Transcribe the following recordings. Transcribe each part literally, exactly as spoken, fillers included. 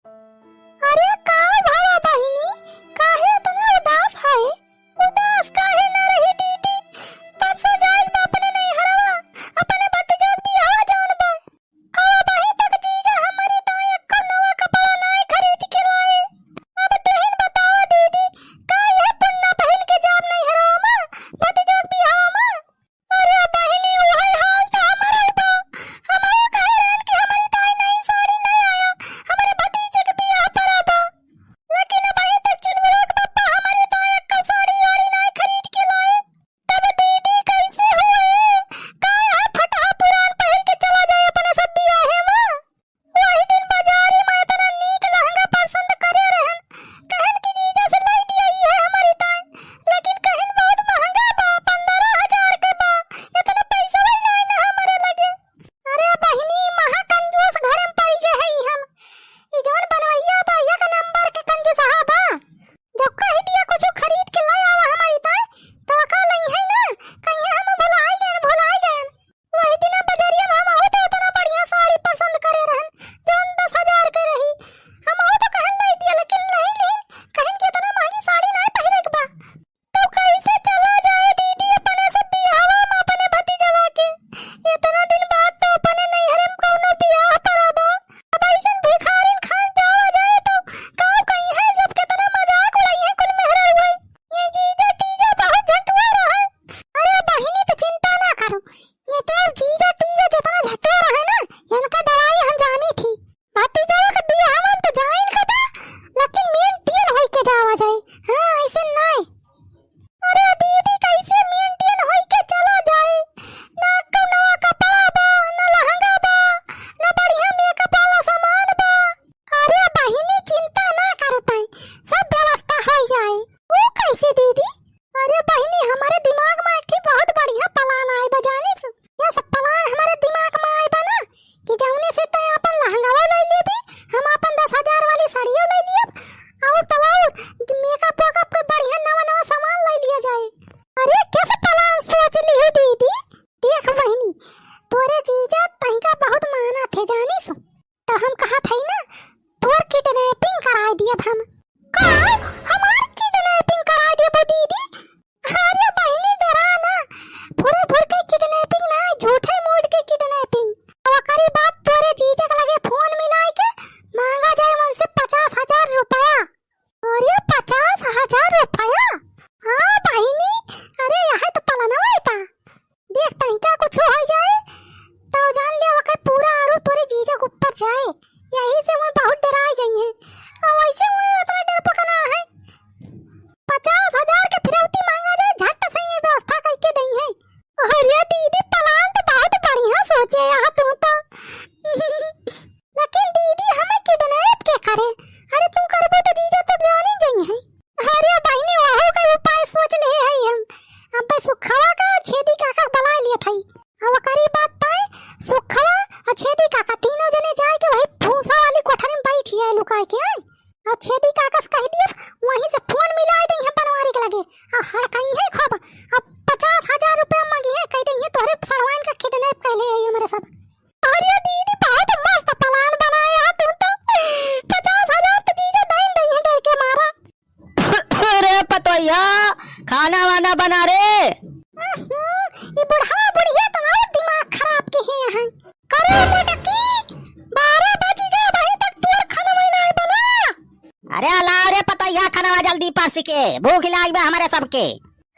अरे का भवा बहिनी, काहे इतना उदास है? उदास काहे ना रही दीदी, परसों जाइल बा अपने नैहरवा, अपने भतीजा के बियाह जौन बा। अबहीं तक जीजा हमरी ताईं एक्को नवा कपड़ा नाय खरीद के लाए। अब तुहिन बतावा दीदी, का यह पुन्ना पहिन के जाब नैहरवा मा, भतीजा के बियाह मा? अरे बहिनी, उहै हाल त हमरौ बा। हमहू कहे रहन कि हमरी ताईं नई साड़ी ले आया, हमरे भतीजे के बियाह परा बा। लेकिन अबहीं तक चुलबुला के पप्पा हमरी ताईं एक्को साड़ी वाड़ी नाय खरीद के लाए। तब दीदी कैसे हुए? का यह फटहा पुरान पहिर के चला जाए अपने सब बियाहे मा? वही दिन बाजारी मा इतना नीक लहंगा पसंद करे रहन, कहन कि जीजा से लाई दिया, ई है हमरी ताईं। लेकिन कहन बहुत महंगा बा, पन्द्रह हजार के बा, इतना पैसा भी नाई ना हमरे लगे। अरे बहिनी, महा कंजूस घर में पड़ गए हई हम। ई जौन बनवैया बा, एक नंबर के कंजूसहा बा। जब कह दिया कुछ खरीद के ले आवा हमरी ताईं, तो का लई है ना, कहिया हम भुलाई गए, भुलाई गए। वही दिना बजरिया में हमहू तो उतना बढ़िया साड़ी पसंद करे रहन, जौन दस हजार के रही। हमहू तो कहन लाई दिया, लेकिन नहीं, नहीं, कहन कि इतना महंगी साड़ी नाय पहिरे के बा। तो कैसे चला जाए दीदी अपने से बियाहवा में अपने भतीजवा के? इतना दिन बाद तो अपने नैहरे में कौनो बियाह परा बा। अब ऐसन भिखारिन खान जावा जाए तो का कही है, सब कितना मजाक उड़ाई है कुल मेहरारू भाई। ये जीजा टीजा बहुत झटुआ रहा है। अरे बहिनी, तो चिंता ना करो, ये तो जीजा टीजा जितना झटुआ रहा है ना, इनका दवाई हम जानी थी। भतीजवा के बियाह में तो जाइन का बा, लेकिन maintain होई के जावा जाए। हाँ, ऐसे नाय। अरे दीदी, कैसे maintain होई के चला जाए? ना कौनो कपड़ा बा, ना लहंगा बा, ना बढ़िया makeup वाला सामान बा। अरे बहिनी, चिंता ना करताई, सब व्यवस्था होई जाए। वो कैसे दीदी? अरे बहिनी, हमरे दिमाग में एक ठे बहुत बढ़िया plan आए बा, जाने सु। ये सब plan हमरे दिमाग में आए बा ना कि जौने से तै आपन लहंगावा ले लेबी, हम आपन दस हजार वाली साड़ियो ले लेब, और तो और makeup वेकअप के बढ़िया नवा नवा सामान ले लिया जाए। अरे कैसे plan सोच ली हो दीदी? देख बहिनी, तोरे जीजा तैका बहुत माना थे, जाने सु। तो हम कहत हई ना, तोर kidnapping कराई दियब हम। का? हमार kidnapping कराई दियब दीदी? अरे बहिनी, डरा ना, फुरे फुर के kidnapping ना, झूठे मूड के kidnapping। ओकरी बाद तोरे जीजा के लगे फोन मिलाई के मांगा जाए उनसे पचास हजार रुपया। अरे पचास हजार रुपया? हाँ बहिनी, अरे यह तो पलनवा है पा। देख, तनिका कुछ हो जाए, तो जान ले, ओकर पूरा आरू तोरे जीजा के ऊपर जाए। यही से वो बहुत डराए गई है। और वैसे वो उतना डरपोक ना है। पचास हजार के फिरौती मांगा जाए, झट से ये व्यवस्था करके दई है। अरे दीदी, plan तो बहुत बढ़िया सोचे यहाँ तू तो। लेकिन दीदी, हमें kidnap के करे? अरे तू करबो तो जीजा तो जानी जई है। अरे बहिनी, ओहू के उपाय सोच ले हई हम। अबे सुखवा का और छेदी काका के बुला लियत हई। अब ओकरी बात तय, सुखवा और छेदी काका तीनों जने जाए के वही भूसा वाली कोठरी में बैठी है लुकाए के, आई। और छेदी काका से कह दिया, वहीं से फोन मिलाए दई है बनवारी के लगे। और हड़काई है खूब। अब पचास हजार रुपया मांगी है, कह दई है तोहरे सड़वाइन का kidnap कर ले है हमारे सब। अरे दीदी, बहुत मस्त plan बनाया है तू तो। पचास हजार तो जीजा दई दई है डर के मारा। अरे पतोहिया, खाना वाना बना रे। हम्म, ये बुढ़वा बुढ़िया तो और दिमाग खराब के हैं यहाँ। करे मोटकी, बारह बज गए, अबहीं तक तोर खाना वाना नहीं बना। अरे लाओ रे पतोहिया, खाना जल्दी परस के, भूख लाग बा हमारे सबके।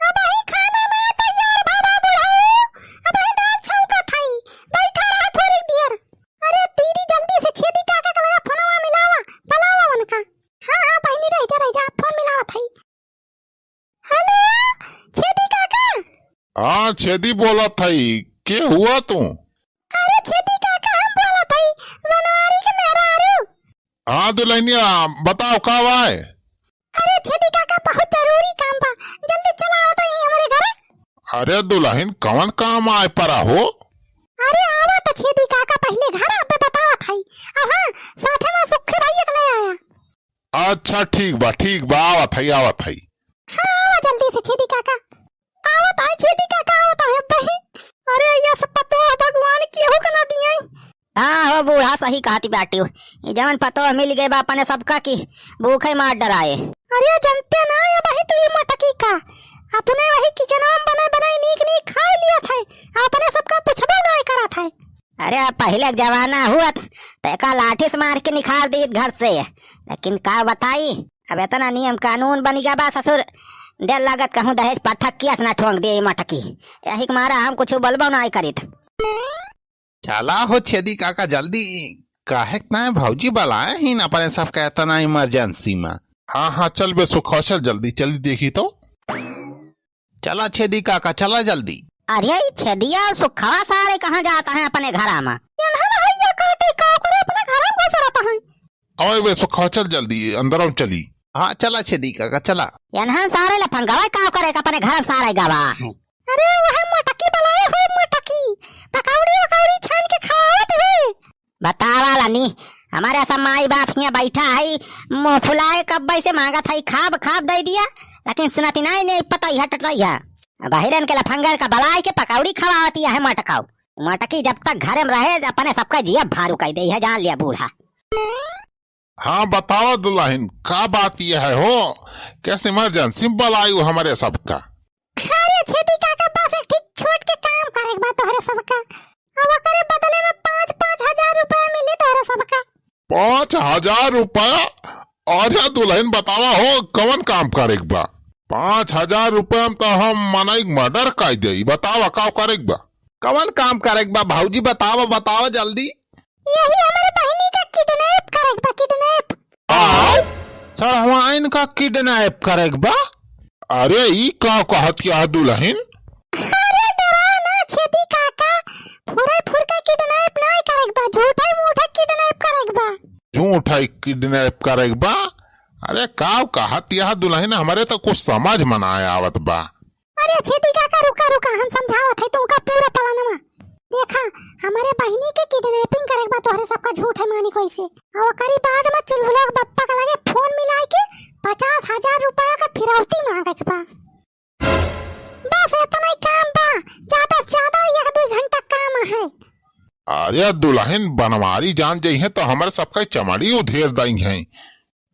अबहीं खाना ना तैयार भवा बुढ़ऊ, अबहीं दाल छौंकत हई, बैठा रहा थोड़ी देर। अरे दीदी, जल्दी से छेदी काका के लगा फोनवा मिलावा, बुलावा उनका। हाँ, हाँ, बहिनी, रह जा, रह जा, फोन मिलावत हई। हेलो, छेदी काका। हाँ, छेदी बोलत हई, के हुआ तू? अरे छेदी काका, हम बोलत हई, बनवारी के मेहरारू। हाँ दुल्हनिया, बताओ का बाय? अरे छेदी काका, बहुत जरूरी काम बा, जल्दी चला आओ तो यहीं हमरे घर। अरे दुल्हन, कौन काम आए परा हो? अरे आवा तो छेदी काका, पहले घर अबे बतावत हई। अब हाँ, साथे में सुखी भैया के ले आया। अच्छा ठीक बा, ठीक बा, आवत हई, आवत हई। हाँ, आवा जल्दी से छेदी काका। आवत हई छेदी काका, आवत हई अबे। अरे यस पतोह भगवान केहू के ना दिए। हाँ हो बूढ़ा, सही कहती बाटी हो। ई जवन पतोह मिल गए बा अपने सबका की भूखे मार डराए। अरे जनते ना ये वही तो ई मटकी का अपने वही किचनवा में बनाई बनाई नीक नीक खाई लिया था, अपने सबका पूछबो ना करत है। अरे पहले के जमाना हुआ त एका लाठी से मार के निकाल दीत घर से, लेकिन का बताई, अब इतना नियम कानून बन गया बा ससुर, देर लागत कहूँ दहेज पत्थक किया से ना ठोंक दे ई मटकी, यही के मारा हम कुछ बोलबो ना करीत। चला हो छेदी काका जल्दी, काहे के नाय भौजी बुलाए ही ना अपने सबका इतना इमरजेंसी में। हाँ, हाँ, चल बे सुखवा, चल जल्दी, चल देखी तो। चला छेदी काका, चला जल्दी। अरे ई छेदिया सुखवा सारे कहाँ जाता है अपने घरा में? इन्हन भैया काटे का करे अपने घरा में घुस रहता है। ओए बे सुखवा, चल जल्दी, अंदर आओ चली। हाँ, चला छेदी काका, चला। इन्हन सारे लफंगवा का करे के अपने घर में सारे गवा है। अरे वह मटकी बुलाए हो, मटकी, पकौड़ी वकौड़ी छान के खावत है। बतावा लानी, हमारे सब माई बाप हियाँ बैठा है, मुँह फुलाए कब्बे से मांगत है, खाब खाब दे दिया, लेकिन सुनती नाई, नहीं पता ही हटत रही है। बहिरन के लफंगर का बलाए के पकौड़ी खवावती है मटकाऊ। मटकी जब तक घर में रहे, अपने सबका जिया भारू कह दे है, जान लिया बूढ़ा। हाँ, बतावा दुलहिन, का बात ये है हो? कैसे इमरजेंसी में बुलायु हमरे सबका? अरे छेदी काका, बस एक ठीक छोट के काम करे के बा तोहरे सबका। अब ओकरे बदले में पाँच, पाँच हजार रुपया मिली तोहरे सबका। पाँच हजार रुपया? अरे दुलहिन, बतावा हो, कवन काम करे के बा? पाँच हजार रुपया में तो हम मनई के मर्डर कर देई। बतावा, का करे के बा? कवन काम करे के बा भौजी? बतावा, बतावा जल्दी। यही हमरे बहिनी का किडनैप करे के बा, किडनैप। आय? सड़वाइन का किडनैप करे के बा? अरे ई का कहत या दुलहिन? अरे डरा ना छेदी काका, फुरे फुर के किडनैप नाय करे के बा, झूठे मूठे किडनैप करे के बा। झूठे किडनैप करे के बा? अरे का कहत या दुलहिन, हमरे तो कुछ समझ में नाय आवत बा। अरे छेदी काका, रुका, रुका, हम समझावत है तुमका पूरा प्लानवा। देखा, हमरे बहिनी के किडनैपिंग करे के बा तोहरे सबका झूठे मानी कोई से। और ओकरी बाद में चुलबुला के बप्पा के लगे फोन मिलाए के पचास हजार रुपया का फिरौती मांगे के बा। बस इतना ही काम बा, ज्यादा से ज्यादा एक दो घंटा काम है। अरे दुलहिन, बनवारी जान जइहे तो हमरे सबका चमड़ी उधेर दइहे।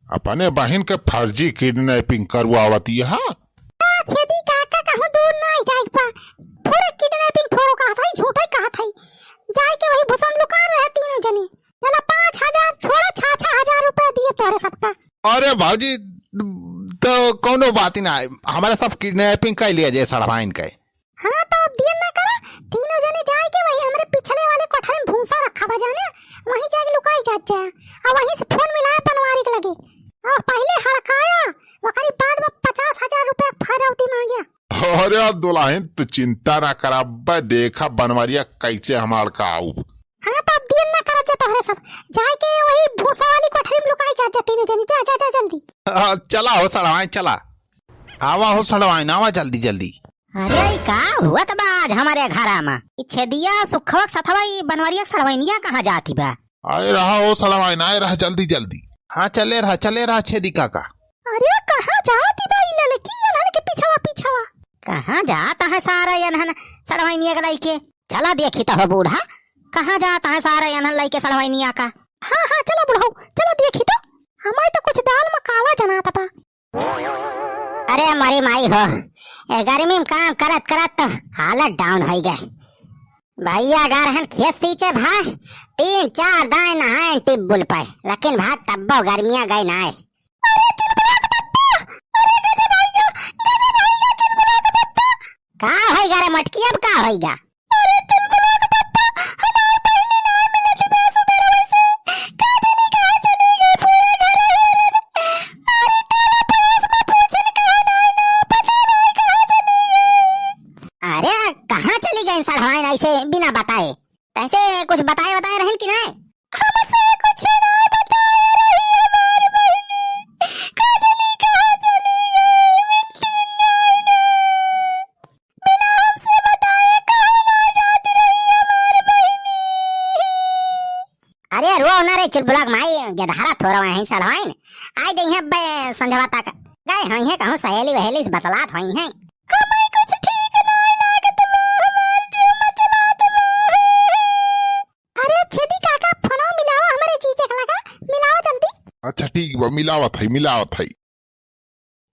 अपने बहिन के फर्जी किडनैपिंग करवावत यह। का छेदी काका, कहूँ दूर नाय जाए के बा। पूरा किडनैपिंग थोड़ो कहत है, झूठे कहत है। जाए के वही भूसा में लुका रहे तीनों जनी। बोला पाँच हजार छोड़ा, छह छह हजार रुपया दिए तोहरे सबका। अरे भौजी, तो कौनो बात ही ना है, हमारा सब किडनैपिंग कर लिया जाए सड़वाइन के। हाँ, तो अब देर ना करा, तीनों जने जाए के वही हमरे पिछले वाले कोठरी में भूसा रखा बा जाने, वहीं जाके लुकाई जात जाए। और वहीं से फोन मिलाया बनवारी के लगे। और पहले हड़काया, ओकरी बाद में पचास हजार रुपया फिरौती मांग्या। अरे दुलहिन, तू चिंता ना करा, बे देखा बनवारिया कैसे हम हड़काऊ। हाँ, तो अब देर ना करा जा तोहरे सब, जाए के वही भूसा वाली कोठरी में लुकाई जात जा तीनों जने, जा, जा, जा जल्दी। आ, चला हो सड़वाइन, चला। आवा हो सड़वाइन, आवा जल्दी जल्दी। अरे, ई का हुआ त बा आज हमरे घरा में? ई छेदिया सुखवा के सथवा ई बनवरिया के सड़वइनिया कहाँ जाती बा? आए रहा हो सड़वाइन, आए रहा जल्दी जल्दी। हाँ, चले रहा, चले रहा छेदी काका। अरे, कहाँ जाती बा ई ललकी इन्हन के पिछवा पिछवा? कहाँ जाता है सारा इन्हन सड़वइनिया के लइके? चला देखी तो हो बूढ़ा, कहाँ जाता है सारा इन्हन लइके सड़वइनिया का? हाँ, हाँ, चला बुढ़ऊ, चला देखी तो। हमारे तो कुछ दाल में काला जनात बा। अरे मरी माई हो, ए गर्मी में काम करत करत तो हालत डाउन होइ गए। भैया गा रहन खेत सींचे भाई, तीन चार दाएं नहाए टिब्बुल पे, लेकिन भाई तब्बो गर्मियां गई नाय। अरे चुलबुला के पप्पा, अरे गजब आइगा, गजब आइगा चुलबुला के पप्पा। का होइगा रे मटकी, अब का होइगा? अरे चुलबुला के पप्पा, हमार बहिनी ना मिलत बा सुबेरवा से। का जानी कहाँ चली गई, पूरा घर अहिरन। अरे टोला पड़ोस में पूछन कहाँ नाय ना, पता नाय कहाँ चली गई। अरे कहाँ चली गई सड़वाइन ऐसे बिना बताए? ऐसे कुछ बताए बताए रहन कि नाय? हमसे कुछ ना बताए रही हमार बहिनी। का जानी कहाँ चली गई, मिलती नाय ना। बिना हमसे बताए कहूँ ना जात रही हमार बहिनी। अरे रो ना रे चुलबुला के माई, गेदहरा थोरवा है सड़वाइन। आइ जइहे अब्बे संझवा तक। गए होइहे कहूँ सहेली वहेली से बतलात होइहे। हमें कुछ ठीक ना लागत बा, हमार जीव मचलात बा। अरे छेदी का अच्छा ठीक बा, मिलावत है, मिलावत है।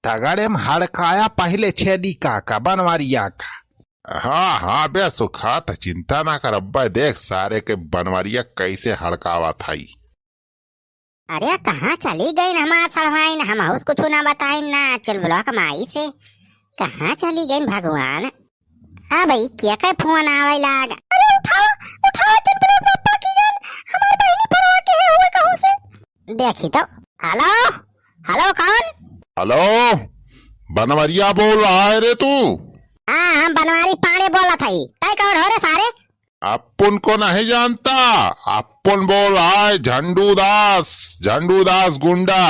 तगड़े में हड़काया पहिले छेदी काका, बनवरिया का। हाँ, हाँ, बे सुखा, त चिंता ना कर अब्बे, देख सारे के बनवरिया कैसे हड़कावत हई। अरे, कहाँ चली गइन हमार सड़वाइन? हमहूँ से कुछु ना बताइन ना चुलबुलवा क माई से। कहाँ चली गइन भगवान? आ भाई, केकर फोन आवइ लाग? अरे उठावा, उठावा, चुलबुलवा क पप्पा की जान, हमार बहिनी फोनवा के है हुए कहूँ से। देखी तो। हेलो, हेलो, कौन? हेलो, बनवरिया बोल रहा है रे तू? हाँ, हम बनवारी पांड़े बोलत हई। तै कौन हो रे सारे? अपन को नहीं जानता, अपन बोल रहा है झंडू दास, झंडू दास गुंडा।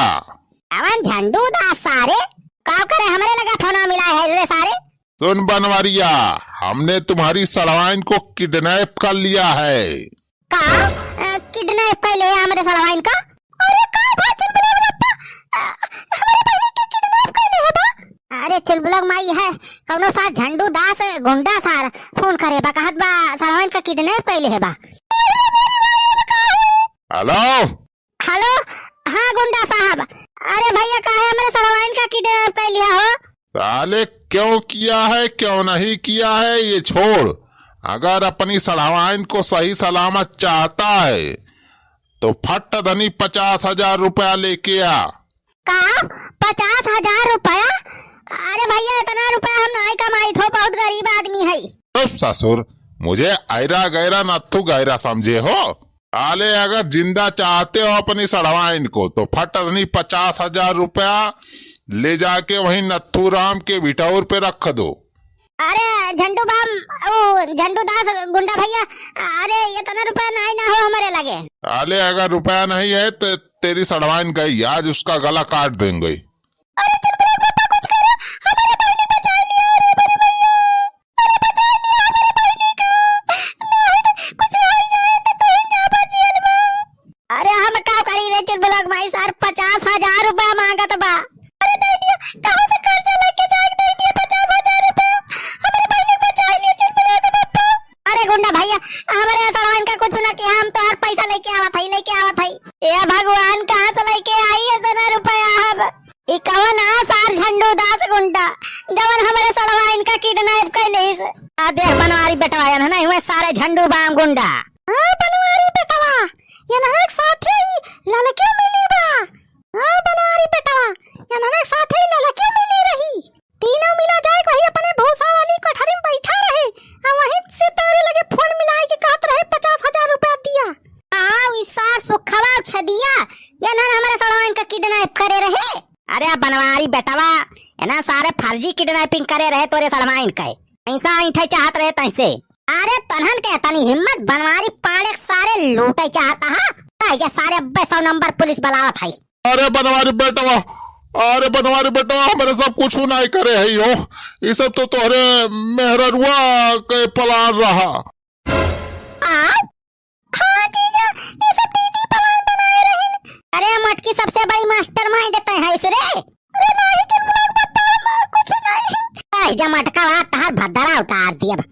कवन झंडू दास सारे? का करे हमरे लगे फोनवा मिलाए है रे सारे? सुन बनवरिया, हमने तुम्हारी सड़वाइन को किडनैप कर लिया है। का? अ, किडनैप कर ले हमरे सड़वाइन का? अरे का भा चुलबुलवा क पप्पा? अ, हमरे बहिनी के किडनैप कर ले है बा? अरे चुलबुलवा क माई है, कौनो सार झंडू दास गुंडा सार फोन करे बा, कहत बा सड़वाइन का किडनैप कर ले है बा। हेलो। हेलो, हाँ गुंडा साहब। अरे भैया, काहे हमरे सड़वाइन का किडनैप कर लिया हो? साले, क्यों किया है, क्यों नहीं किया है, ये छोड़। अगर अपनी सड़वाइन को सही सलामत चाहता है, तो फट दनी पचास हजार रुपया लेके आ। का? पचास हजार रुपया? अरे भैया, इतना रुपया हम नाहीं कमाइत हो, बहुत गरीब आदमी है। चुप ससुर, मुझे ऐरा गैरा नत्थू गैरा समझे हो? साले, अगर जिंदा चाहते हो अपनी सड़वाइन को, तो फट अपनी पचास हजार रुपया ले जाके वहीं नत्थू राम के बिटौर पे रख दो। अरे झंडू बाम, ओ झंडू दास गुंडा भैया, अरे इतना रुपया नाहीं ना हो हमरे लगे। साले, अगर रुपया नहीं है तो तेरी सड़वाइन गई, आज उसका गला काट देंगे। अरे चुलबुलवा क पप्पा कुछ करो, हमरे बहिनी बचा लिया, अरे बड़ी मैया, अरे बचा लिया हमरे बहिनी का, नाहीं तो कुछ हो जाए तो तुम जाबा जेल में। अरे हम का करी रे चुलबुलवा क माई, सार पचास हजार रुपया मांगत बा। अरे दे दिया, कहाँ से कर्जा लेके जाए, दे दिया पचास हजार रुपया, हमरे बहिनी बचा लिया चुलबुलवा क पप्पा। अरे गुंडा भैया, हमरे सड़वाइन का कुछ ना किहा, हम तोहार पैसा लेके आवत हई, लेके आवत हई। ए भगवान, कहाँ से लेके आई इतना रुपया हम? ई कवन आ सार झंडू दास गुंडा, जवन हमरे सड़वाइन का किडनैप कर लेस? आ देख बनवारी बेटवा, एनहने हुए सारे झंडू बाम गुंडा। हाँ बनवारी बेटवा, एनहने साथे ही ललके मिली बा। हाँ बनवारी बेटवा, एनहने साथे ही ललके मिली रही। तीनों मिला जाए वही अपने भूसा वाली कोठरी में बैठा रहे, आ वहीं से तोरे लगे फोन मिलाए के कहत रहे पचास हजार रुपया दिया। आ ई सार सुखवा छदिया, एनहन हमरे सड़वाइन का किडनैप करे रहे। अरे बनवारी बेटवा, एनहन सारे फर्जी किडनैपिंग करे रहे तोरे सड़वाइन के। ऐसा ऐठे चाहत रहे तैसे। अरे तोन्हन के तनी हिम्मत, बनवारी पाड़े के सारे लूटे चाहता हा। ताई जे सारे अब्बे सौ नंबर पुलिस बुलावत हई। अरे बनवारी बेटवा, अरे बनवारी बेटवा, हमरे सब कुछ नाहीं करे है यो। ई सब तो तोहरे मेहररुआ के प्लान रहा। आ? हाँ जीजा, ई सब दीदी प्लान बनाए रहिन। अरे मटकी सबसे बड़ी मास्टरमाइंड तै हइस रे। अरे नाहीं चुलबुलवा क पप्पा, हम कुछ नाहीं। ताई जे मटका बा, तहार भद्दरा उतार दिया बा।